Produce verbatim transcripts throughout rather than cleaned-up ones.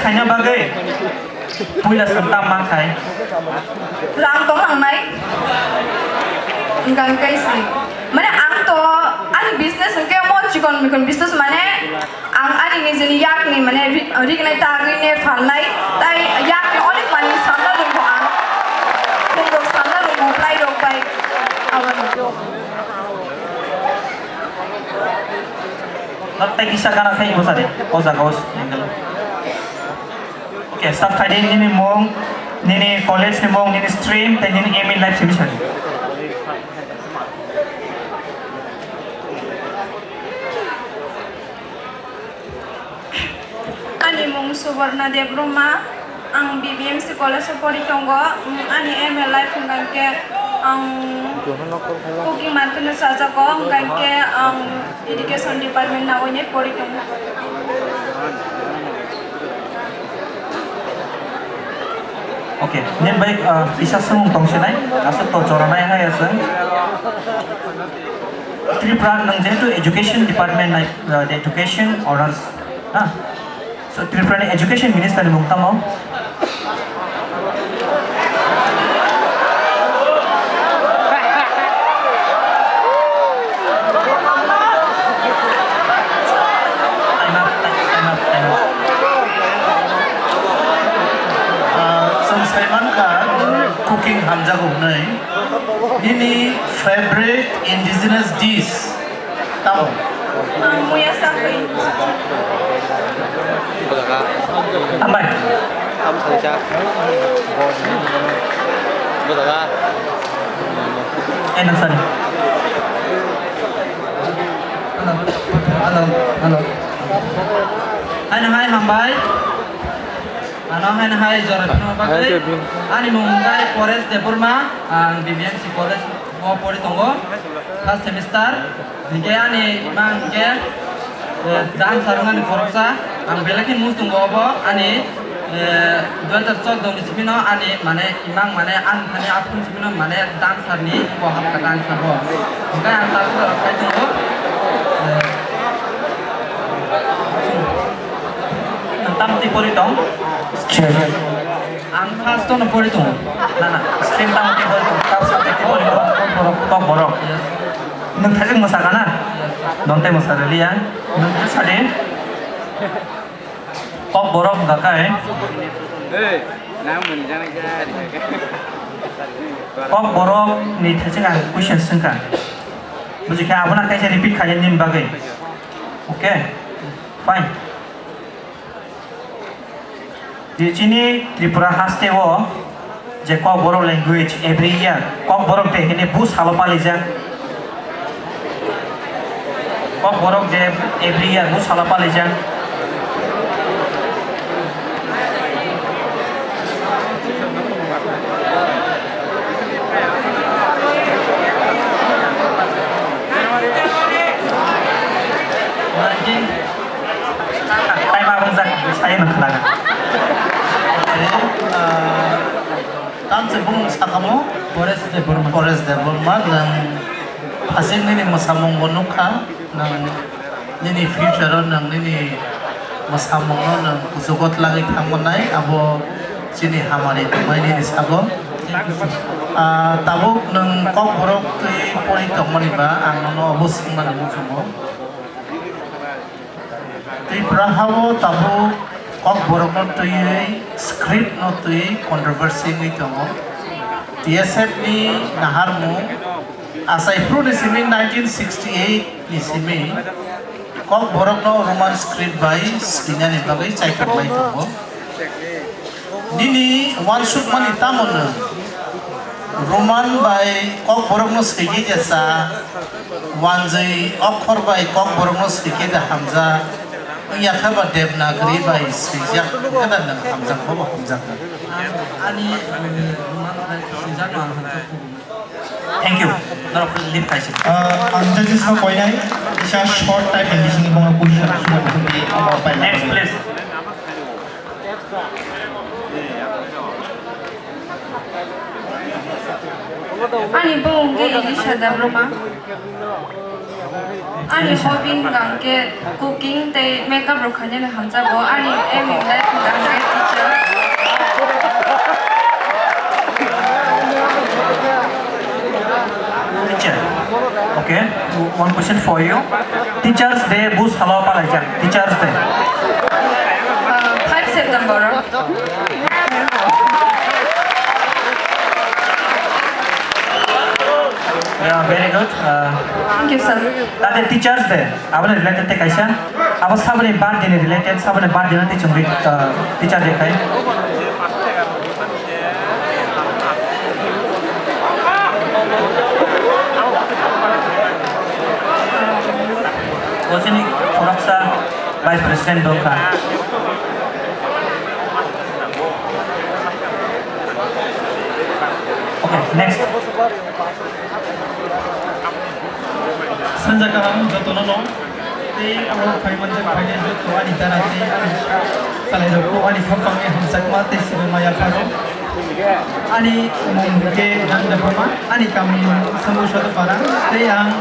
Khaina bagwi puila swngtam ma khai. Rang tong nangnai. Hwnkha hwnkhe se. Mane ang to ani business hwnkhe mo chikon mikon business mane ang ani nijini yakni mane ri-, rignai tagwi ne phalnai. Tai yakni onek manwi samna rwngkho ang. Phungrok samna rwngkho bwlairok bai. Aboni. Nok tai kisa gana khai bwsadi. O jaga o angle. Okay, start khai di nini mung, nini college ni mung, nini stream, tei nini aim in life simi sadi. Ani mung Subarna Debbarma, ang B B M C college o pori tongo. Mm, ani aim in life hwnkha khe ang cooking market no chajago, hwnkha khe ang education department nawi ni pori tongo. Okay, nini bai, ah, kisa swngmung tong sinai, aswk to jora nai hai aswk. Tripura, nwng jehetu education department nai, ah, education honors, ha? So, Tripura ni education minister ni mung tamo? Time up, time up, time up. Ah, chwng sai mankha, cooking hamjago hwnwi. Nini favorite indigenous dish tamo? Ang muya sakwi. Hambai. Am salsa. Bujaka. Eh, nang sani. Hello, hello, hello. Hai, nang hai, hambai. Ano hai, nang hai, jora phano bagwi. Ani mung wngkha Paresh Debbarma, ang B B M C college o pori tongo, first semester. Hinkhe ani imang hinkhe, eh, dancer wngmani khoroksa, ang belai khe muchungo obo ani, eh, dui hajar choudo ni simi no ani mane imang mane ani thani aphuru simi no mane dancer ni bo hapkha dancer bo. Hinkhe ang dancer rok khai tongo, eh, Nwng tamtwi pori tong? Ang first no pori tongo. Na, na, stream tamtwi pori tong? Kok subject twi pori tong? Kokborok. Kokborok. Yes. Nwng thailik mwsakha na? Yes. Nonte mwsa rwliya. Nwng khe sadi. Kokborok hwnkha khe. Hey, nang mani jana kya? Kokborok ni thaiching ang question swngkha. Bujikha, abono kaisa repeat khainani bagwi. Okay? Fine. Di chini Tripura haste o je Kokborok language every year Kokborok day hini bu salo palijak. Kokborok day every year bu salo palijak. Nineteen Taiba abang jak, saya nang khnaga. Okay, ah, tamse bung sakamo? Paresh Debbarma. Paresh Debbarma, nang asing nini mwsamung bo nukha, nang nini future o nang nini mwsamung no nang kuchugo twlangwi thangmanai, abo chini hamari tongmani nini sago. Thank you, sir. Ah, tabuk nang Kokborok twi pori tongmani ba ang nono obo swngmani muchungo. Tripura hao tabuk Kokborokno twiwi script no twi controversy wngwi tongo. T S F ni naharmung achai phuru ni simi nineteen sixty-eight ni simi Kokborokno Roman script bai swinani bagwi chaitok lai tongo. Nini uansukmani tamo nwng? Roman bai Kokborokno swikhe jesa, wanjwi okhor bai Kokborokno swikhe da hamjak, wngya khe ba Devanagari bai swijak wngkhe da nwng hamjak bobo hamjaknai. Ani, ani Roman bai swijak no ang hamjak. Thank you. Norok leave khaisi. Ah, ang judges no koinai, kisa short time ni bisingni bono question sumai thumdi abo pai. Next, please. Ani bung ke Elisha Debbarma. Ani hobby hwnkha hwnkhe cooking tei makeup rok khainani hamjago. Ani aim in life hwnkha hwnkhe teacher. Teacher. Okay, one question for you. Teachers Day buj salo palaijak. Teachers Day. Uh, five September. Yeah, very good. Uh, Thank you, sir. Tade Teachers Day, aboni related te kaisa, abo saboni birthday ni related, saboni birthday no tei chwng ri-, uh, Teacher Day khai. Bo chini khoroksa Vice President dongkha. Okay, next. Sanja kaham jotono no. Tei oro phai manjak phainai joto ani dara tei ani chwlairokno ani khaphangni hamjakma tei sibima yapharo. Ani mung hwnkhe Nang Debbarma, ani kamini mung Sambu Sodopara, tei ang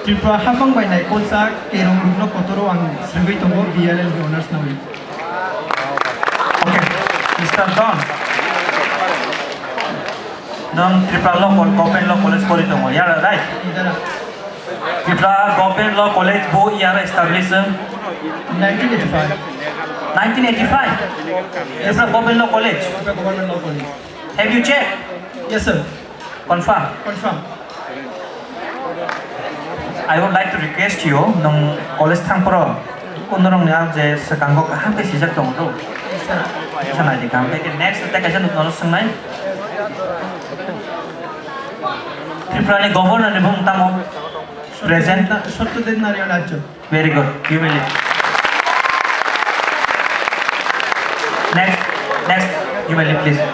Tripura haphang bai naikolsa kerong rukno kotoro ang swrwngwi tongo B L L ni honours nawi. Okay, Mister Don. Nang Tripura Law Col-, Government Law College pori tongo, ya, right? Idara. Tripura Government Law College bo year establish? Nineteen eighty-five. Nineteen eighty-five? Yes, Tripura sir. Government Law College? Tripura Government Law College. Have you checked? Yes, sir. Confirm? Confirm. I would like to request you, nwng college thang phoro, kundorokni ang je swkango kaham khe sijak tongo do. Yes, sir. Sanai di kaham khe. Next, tei kaisa nwng swngnai. Tripura ni governor ni bumung tamo? Present. Satyadeb Narayan Arjo. Very good. You may leave. Next, next, you may leave, please.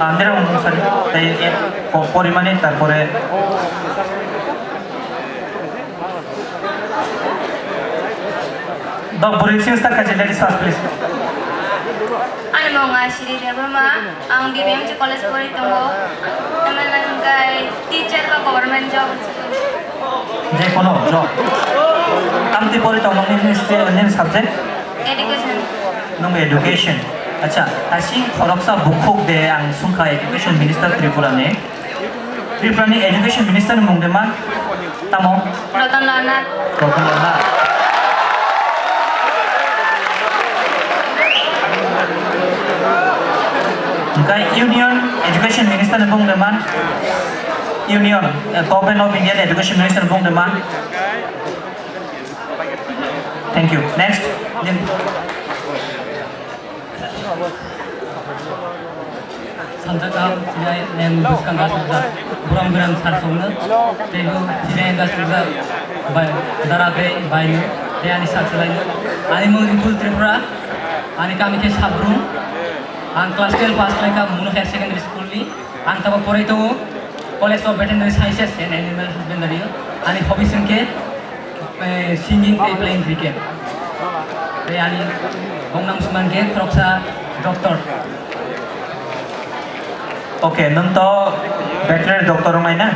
Andero, sorry, tei, eh, po-, porimani, tarpore. Dok bwrwi sing start khaisi, ladies first, please. Ani mung Aishri Debbarma, ang B B M C college pori tongo. Tamni hwnkhe teacher ba government job. Je kono job. Tamti pori tongo nini stre-, nini subject? Education. Nwng education. Acha, asing khoroksa bukhuk de ang sungkha education minister Tripura ni. Tripura ni Education Minister ni mung de ma? Tamo? Ratan Lal Nath. Ratan Lal Nath. Hingkai Union Education Minister ni mung de ma? Union, eh, Government of India ni Education Minister ni mung de ma? Thank you. Next. Sanjak kaham, sinai neng bwskang gasukjak, buram buram sar songno, teibo sinai gasukjak, bai, dara tei baino, tei ani sar swlaino. Ani mung Ripul Tripura, ani kami khe Sabrum, ang class twelve pass khlaikha Munu Higher Secondary School ni, ang tabo porai tongo College of Veterinary Sciences and Animal Husbandry, ani hobbies hwnkhe Eh, singing tei playing cricket. Tei ani bongna wngsi mankhe khoroksa doctor. Okay, nwng to veterinary doctor wngnai na?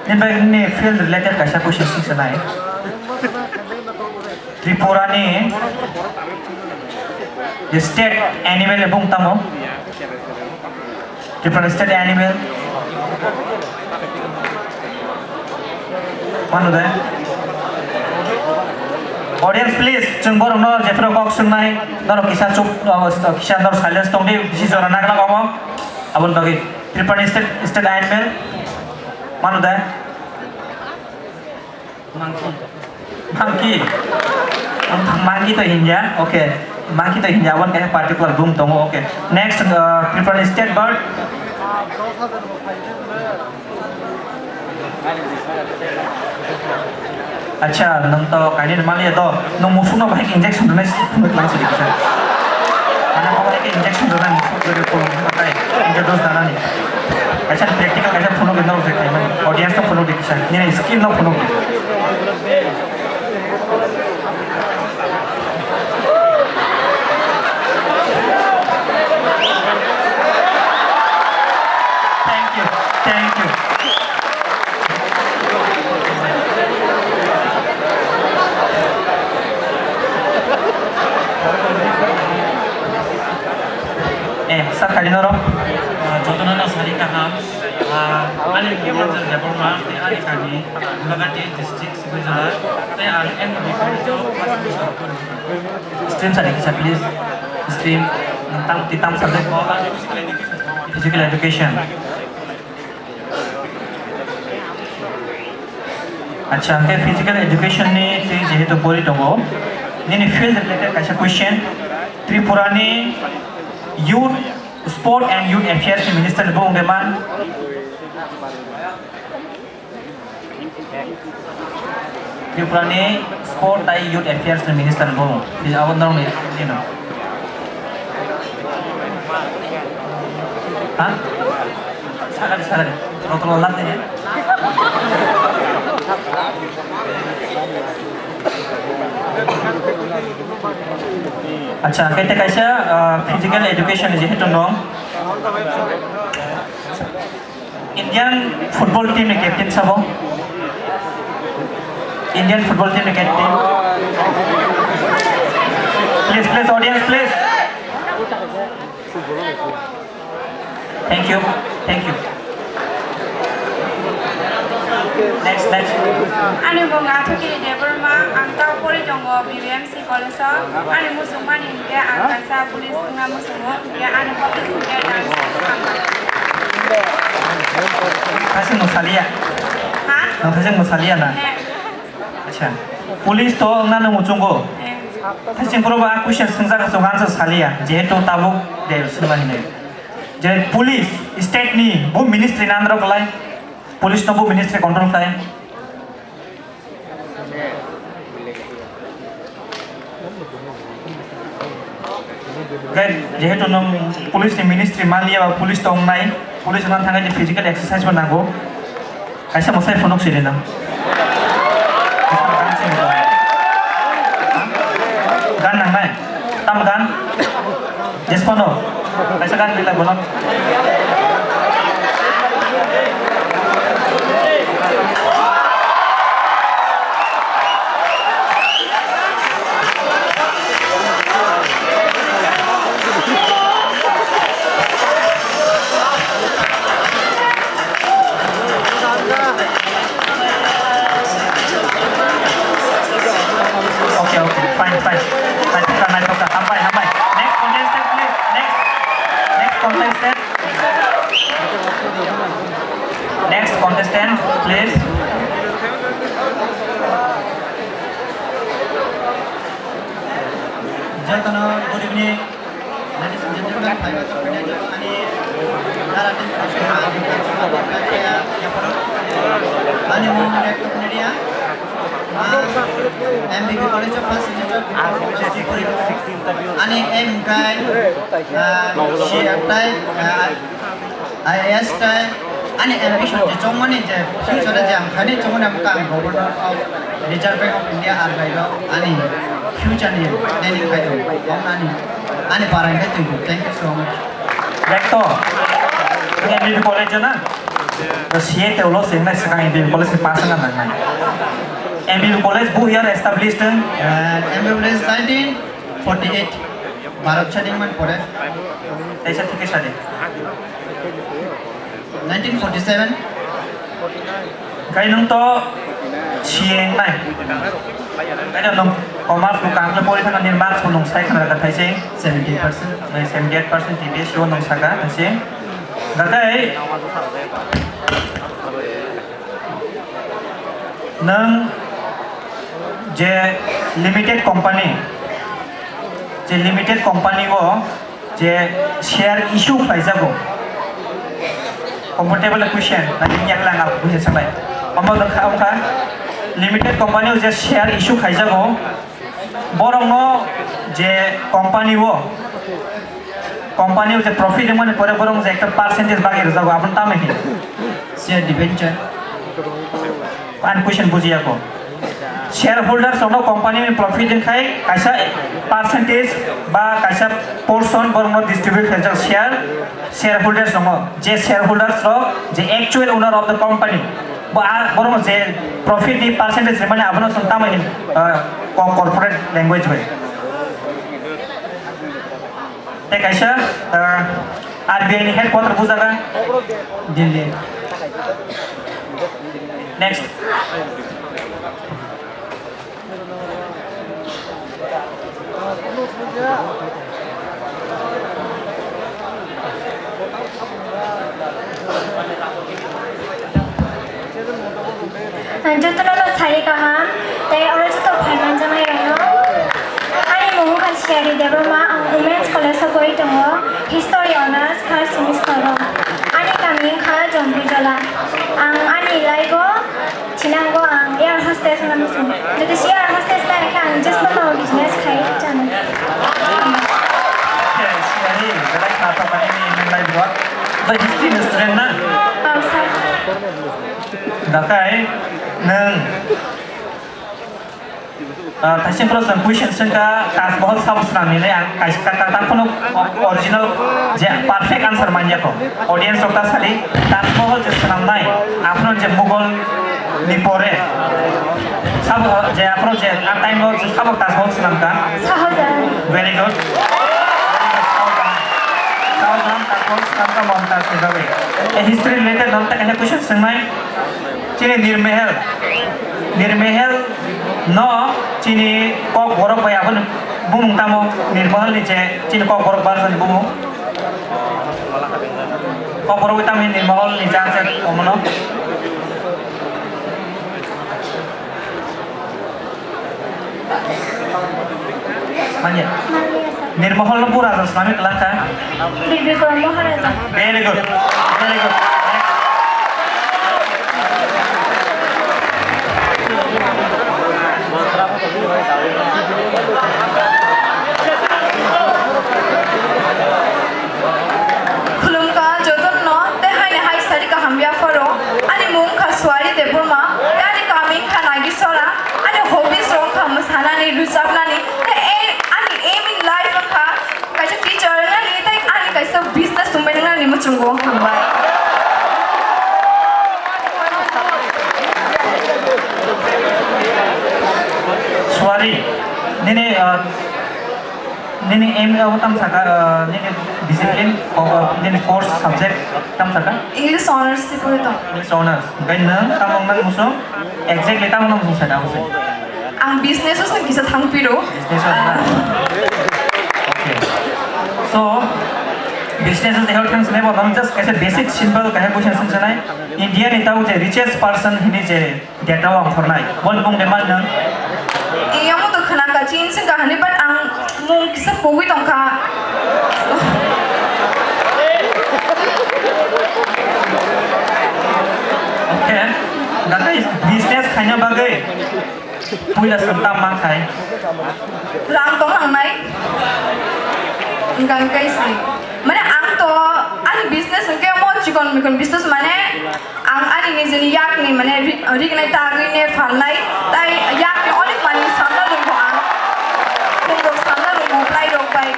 Nini bai nini field related kaisa question swngsa nai. Tripura ni state animal ni bung tamo? Different state animal. Manu de. Audience, please, chwng borokno jephuru kok swngnai, norok kisa chup, uh, kisa norok silence tongdi, bisi jora nagla omo. Aboni bagwi Tripura ni state, state animal. Manu de. Monkey. Monkey. Monkey to hinya. Okay. Monkey to hinya. One kaisa particular bung tongo. Okay. Next, uh, Tripura state bird. Acha, nwng to kainwi maliya to. Nwng musukno bahai injection rwnai phunuk lang sidi kisa. Ano bahai injection rwnai musuk lagi pulung kai. Injection dose danani. Kaisa practical kaisa phunukdi norok je khaimani. Audience no phunukdi kisa. Nini skill no phunukdi. Eh, sir, kadi norok? Ah, jotono no sari kaham. Ah, ani mung Manjari Debbarma, tei ani kami Gulagati district, Sibaijala, tei ang M B B college o first semester o pori. Stream sari kisa, please. Stream, tam, ti tam subject? Physical education. Acha, hwnkhe physical education ni twi jehetu pori tongo, nini field related kaisa question, Tripura ni youth, sport and youth affairs ni minister ni bumung de man? Tripura ni sport tai youth affairs ni minister bo. Abo norok ni, you know. Ha? Sakari, sakari. Rotolo lam ni. Acha, kete kaisa, ah, physical education ni jehetu nong. Indian football team ni captain sabo? Indian football team ni captain. Please, please, audience, please. Thank you, thank you. Next, next. Ani mung Athukiri Debbarma, ang tao pori tongo B B M C college o. Ani muchungmani hinkhe ang kaisa police wngna muchungo, hinkhe ani hobbies hinkhe dance. Thaising mwsaliya? Ha? Nang thaising mwsaliya na? He. Acha. Police to wngna nang muchungo? He. Thaising boro ba question swngjak aswk answer saliya, jehetu tabuk de swngna hinwi. Je police state ni bo ministry nandro kwlai, police no bo ministry control khlai. Guys, jehetu nwng police ni ministry maliya ba police tongnai, police no thangwi physical exercise bo nango. Kaisa mwsai phunuk siri nang. Gan nangnai? Tam gan? Jespono, kaisa gan rila bono. Okay, okay, fine, fine. Naithok kha, naithok kha. Hambai, hambai. Next contestant, please. Next. Next contestant. Next contestant, please. Jotono good evening. Ladies and gentlemen, phaiba tongphai nai joto ani dara tei khoroksa ani mung Rekto Kuniria. Ah, M B B college o first semester, ani aim kai, ah, C R tai, ah, I A S tai ani ambition je chongmani je future je ang khaini chongmani ang kha ang Governor of Reserve Bank of India R B I rok ani future ni planning khai tongo. Ani, ani para hwnkhe twi. Thank you so much. Rekto, nwng M B B college o na? To C A te ulo se nai swkang M B B college ni pass wngna nangnai. M B B college bo year established wng? Uh, M B B college nineteen forty-eight. Bharat sadin man pore. Teisa thike sade. Nineteen forty-seven. Kai nwng to C A nai. Kai nwng commerce bo kaham khe pori thangna nini marks bo nwng sai khna kha thaising. Seventy percent. Nai seventy eight percent T B S o nwng saka thaising. Gakai nwng je limited company, je limited company o je share issue khlaijago. Comfortable question, na nini yakla ang question sanai. Omo wngkha, wngkha limited company o je share issue khaijago, borokno je company o, company o je profit wngmani pore borok je ekta percentage bagwi rwjago, aboni tamo hin? Share debenture. Ani question bujiya ko. Shareholders rokno company ni profit wngkhai kaisa percentage ba kaisa portion borokno distribute khaijak share, shareholders rokno, je shareholders rok je actual owner of the company, bo a, borokno je profit ni percentage rimani abono chwng tamo hin, ah, co-, corporate language bai. Tei kaisa, ah, R B I ni headquarter bujaga Delhi. Next. Ang jotono no sari kaham, tei oro joto phai manjaknai rokno. Ani mung wngkha Siyari Debbarma, ang Women's College o pori tongo, History Honours first semester o. Ani kami wngkha Jompuijola. Ang ani life o thinango ang air hostess wngna muchung. Jodi si air hostess nai khe ang just no business khai chano. Siyari, belai kha tongmani ni nung life o. Bai history ni student na? Oh, sir. Dakai, nung. Ah, kaisa proshno question swngkha, Taj Mahal sabo swnam hinwi ang kaisa ta, ta, ta phano original je perfect answer manya kho. Audience rok ta sadi, Taj Mahal je swnamnai, aphano je Mughal ni pore, sabo je aphano je a time o sabo Taj Mahal swnamkha. Shah Jahan. Very good. Shah Jahan Taj Mahal swnamkha Mumtaz ni bagwi. Eh, history related non ta kaisa question swngnai. Chini Nirmehel, Nirmehel no chini kok borok bai abono bumung tamo Nirmehel ni je chini kok borok barsa ni bumung. Kok borok bai tamo Nirmehel ni je je omono. Manya. Nirmahal no bura jas nami kelangka. Bibikor Maharaja. Very good. Very good. Khulumkha jotono tei haini hai sari kaham yapharo. Ani mung kha Suari Debbarma, tei ani kami kha Nagisora. Ani hobbies rok kha mwsanani, rwchapnani, tei ani aim in life kha kaisa teacher wngnani, tei ani kaisa business tongbai wngnani muchungo. Hambai. Suari, nini, uh, Nini aim o tam saka, uh, nini discipline, o, nini course subject tam saka? English honours se pore to. English honours. Gai nang tam nang muso exactly tam nang muso saka muso. Ang business o se kisa thang piro. Business o na. Okay. So business o se thang sene bo nang just kaisa basic simple kaisa question sung sanai. India ni tau je richest person hini je Data o ang phornai. Bon mung de man nang? Iya mo to khna ka chin sing ka hani, but ang mung kisa pogwi tong kha. Okay. Datai business khaina bagwi puila santa mang khai. Rang tong nang nai. Engkang kai si. Mane ang to ani business engke mo chikon mikon business mane Ang ani nijini yakni mane ri-, rignai tagwi ne phalnai, tai yakni onek manwi samna rwngkho ang. Khumrok samna rwngkho, bwlairok bai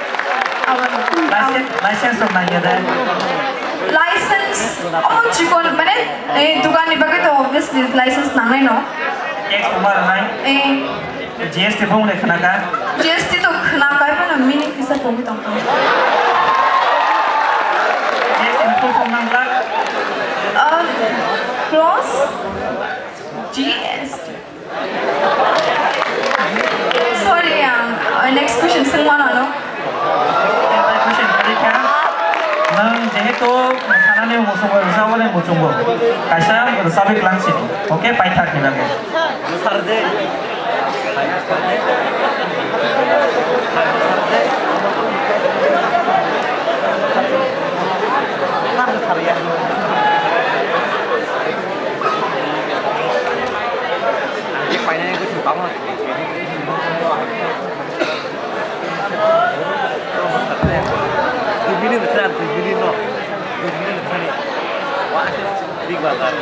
abono. License, license rok nangya de? License, omo chikon mane, eh, dukanni bagwi to obviously license nangnai no. Tax bo ma rwnai? Eh. G S T bung de khna kha? G S T to khna kha, phano meaning kisa pogwi tong kha. G S T ni full form nang glak? Uh, cross G S T. Sorry, ang, uh, next question swng mano no. Question kwrwi kha. Nwng jehetu sanani muchungo, rwchapani muchungo, kaisa rwchapwi twlang sini. Okay, paithak ni bagwi. Big Bazar.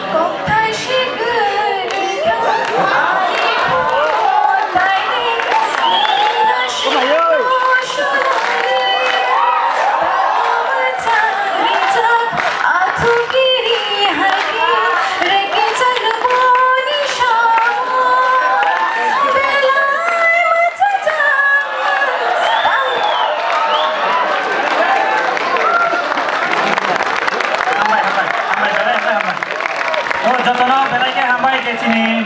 Chini